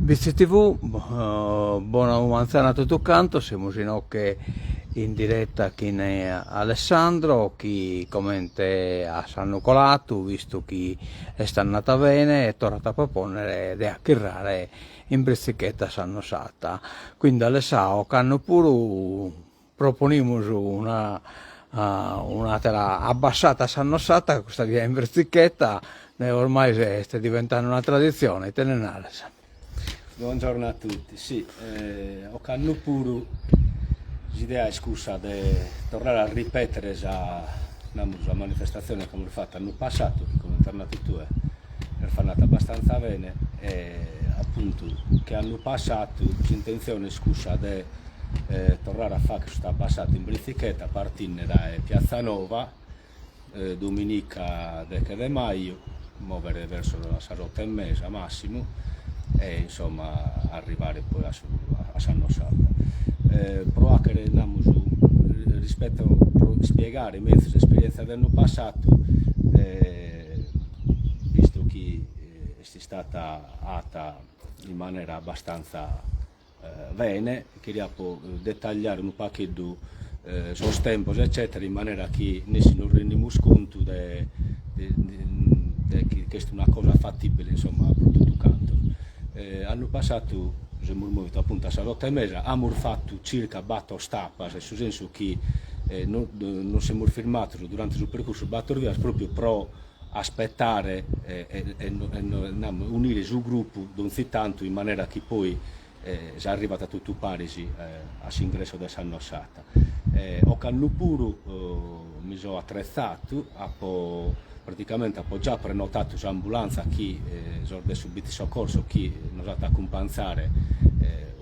Bitzi TV, bona manzana a totu cantos, semus inoche in diretta chin Alessandro chi comente a s'annu colatu, vistu chi est andata bene, torrat a proponnere de achirrare in britzichetta sa Annosata. Quindi Alessà, ocannu puru proponimus una un'atera abbassata a sa Annosata, custa bia in britzichetta, ormai est diventende una traditzione, ite nde naras? Buongiorno a tutti, si, ocannu puru s'idea est cussa de torrare a ripetere sa, namus, sa manifestazione chi amus fatu annu passatu, chi comente as natu tue est andata abbastanza bene e appuntu che annu passatu s'intentzione est cussa de torrare a fagher custa abbassata in britzicheta partinde dae Piatzanova Dominica deche de maju, movere verso sas oto e mesa massimu e insomma arrivare poi a su a s'Annosata. Pro 'achere namus rispetto pro ispiegare mezus s'esperienza de annu passatu visto chi est istata 'ata in manera abbastanza Bene, cheria apo detagliare unu pagheddu sos tempos eccètera in manera chi nessi nos rendimus contu de de chi est una cosa fatibile insomma pro totu cantos. Annu passadu semus mòvidos apuntu a sas oto e mesa, amus fatu circa bator tapas, in su sensu chi nos semus firmados durante su percursu bator bias propriu pro aspetare e e unire su grupu donzi tantu in manera chi poi s'arrivat totu paris a s'ingresso de s'Annosata. Ocannu puru mi so atretzatu, apo praticamente apo già prenotatu s'ambulanza chi sos de su Bitzi Soccorso chi nos at a acumpanzare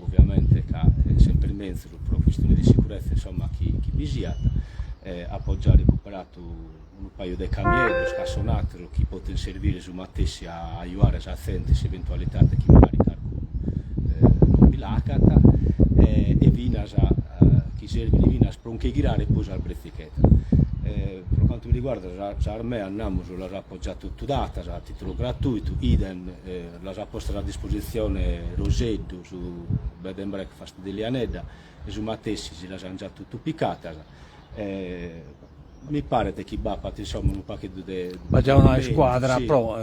ovviamente ca est semper menzus pro chistione de sicurezza insomma chi chi bi siat, apo già recuperatu unu paju de camieddos, cassonatos chi potent servire su matessi a ajuare sa zente in s'eventualidade chi magari carcunu non bi l'acat e finas chi servint finas pro nche ghirare poi sas britzichetas. Pro cantu mi riguardat sas meas namus las apo già totu datas a titulu gratuitu, idem las at postas a dispositzione Roseddu su bed and breakfast de Lianedda e su matessi si las an già totu picatas Mi paret chi b'apat insomma unu pagheddu de B'at già una iscuadra pro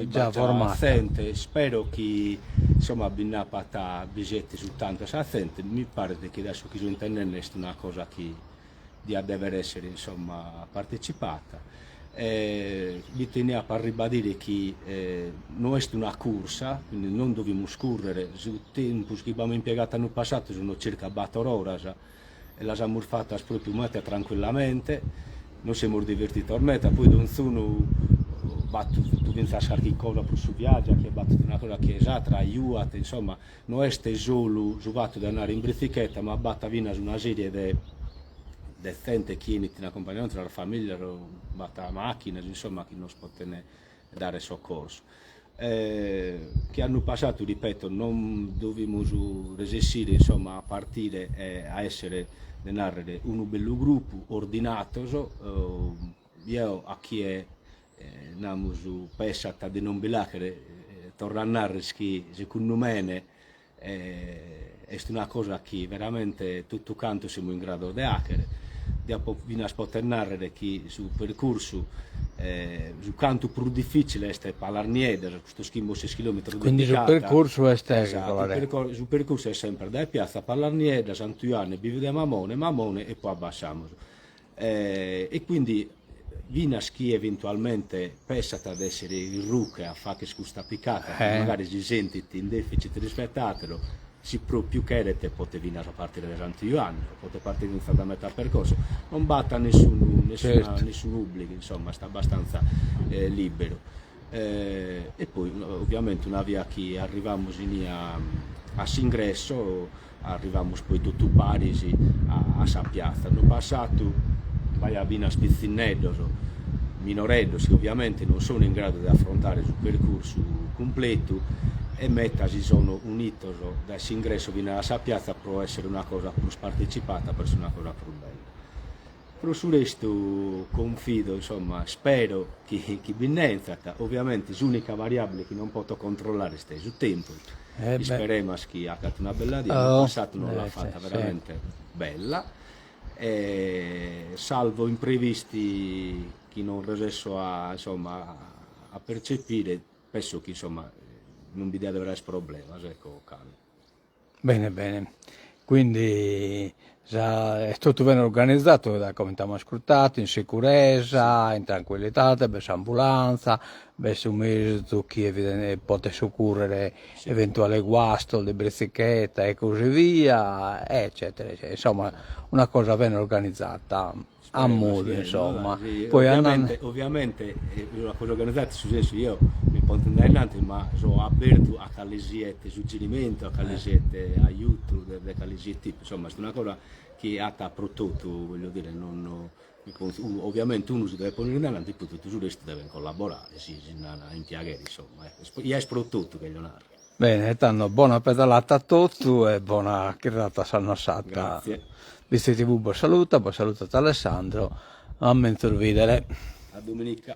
già formata. Zente, ispero chi insomma bi nd'apat bisetti su tantu 'e sa zente, mi paret chi dae su chi so intendende est una cosa chi diat dever essere insomma partecipata. Bi tenia apo a ribadire chi no est una cursa, quindi non dovimus currere, su tempus chi b'amus impiegadu annu passadu sun circa bator oras e las amus fatas propriu meta tranquillamente, nos semus divertidos meta, poi donzunu b'at fintzas carchi cosa pro su viaggiu, a chie batit una cosa a chie s'atra, ajuat, insomma no est solu su fatu de andare in britzicheta, ma b'at finas una serie de de zente chi 'enit in accompagnamentu, sas familias, b'at machinas, insomma, chi nos poten dare soccorsu. Che annu passadu, ripeto, non dovimus resessire insomma a partire e a essere, de narrere, unu bellu grupu, ordinatos, jeo a chie namus pessat de non bi l'achere torro a narrer chi segundu mene est una cosa chi veramente totu cantu semus in gradu de 'achere, diapo finas poter narrere chi su percursu su cantu prus difficile est Palas Nieddas, custos chimbe o ses chilometros de Quindi su picata, percursu est esatto, su percursu est sempre dae piazza Palas Nieddas, Santu Juanne, Biviu de Mamone, Mamone e poi abbasciamus E quindi finas chi eventualmente pessat de essere in ruche a fagher custa picata, chi magari si sentit in deficit rispetto a ateru, si propriu cheret potet finas partire dae Santu Juanne, o potet partire fintzas da metà percorso, non b'at nessunu nessuna nessunu obbligu, insomma, est abbastanza liberu. E poi ovviamente una via chi arrivamus inie a s'ingresso Arrivamus poi totu paris a sa piatza. Annu passadu b'aiat finas pitzinneddos minoreddos chi ovviamente non sono in gradu de afrontare su percursu cumpletu e meta si sono unitos dae s'ingresso finas a sa piatza pro essere una cosa prus partecipata, pro essere una cosa prus bella. Pro su restu confido, insomma, spero chi chi bi nd'enzat, ovviamente s'unica variabile chi non poto controllare est su tempus, isperemas chi acat una bella die, l'annu passatu nos l'at fata veramente bella e salvo imprevisti chi non resesso a insomma a percepire, penso chi insomma non bi diat dever aer problemas, ecco, ocannu. Bene bene, quindi sa est totu bene organizadu dae comente amus ascurtadu, in sicuresa, in tranquillidade, b'est s'ambulanza, b'est su mezu chi podet sucurrere eventuales guastos de britzicheta e così via, eccetera eccetera, insomma una cosa bene organizata a modu insomma, poi andende. Ovviamente una cosa organizata in su sensu eo mi ponzo in dae innantis ma so abertu a cale siet suggerimentu, a cale siet aiutu de cale siet tipu, insomma est una cosa chi 'atta pro totu, voglio dire, non mi ponzo, ovviamente unu si devet ponnere in dae innantis poi totu su restu deven collaborare si si nd'an in piaghere insomma, ecco, ja est pro totu cheglio narrer. Bene, tando bona pedalata a totu e bona chirrata a s'annossata. Grazie. Bitzi TV bos salutat, bos salutat Alessandro, a menzus bidere. A dominica.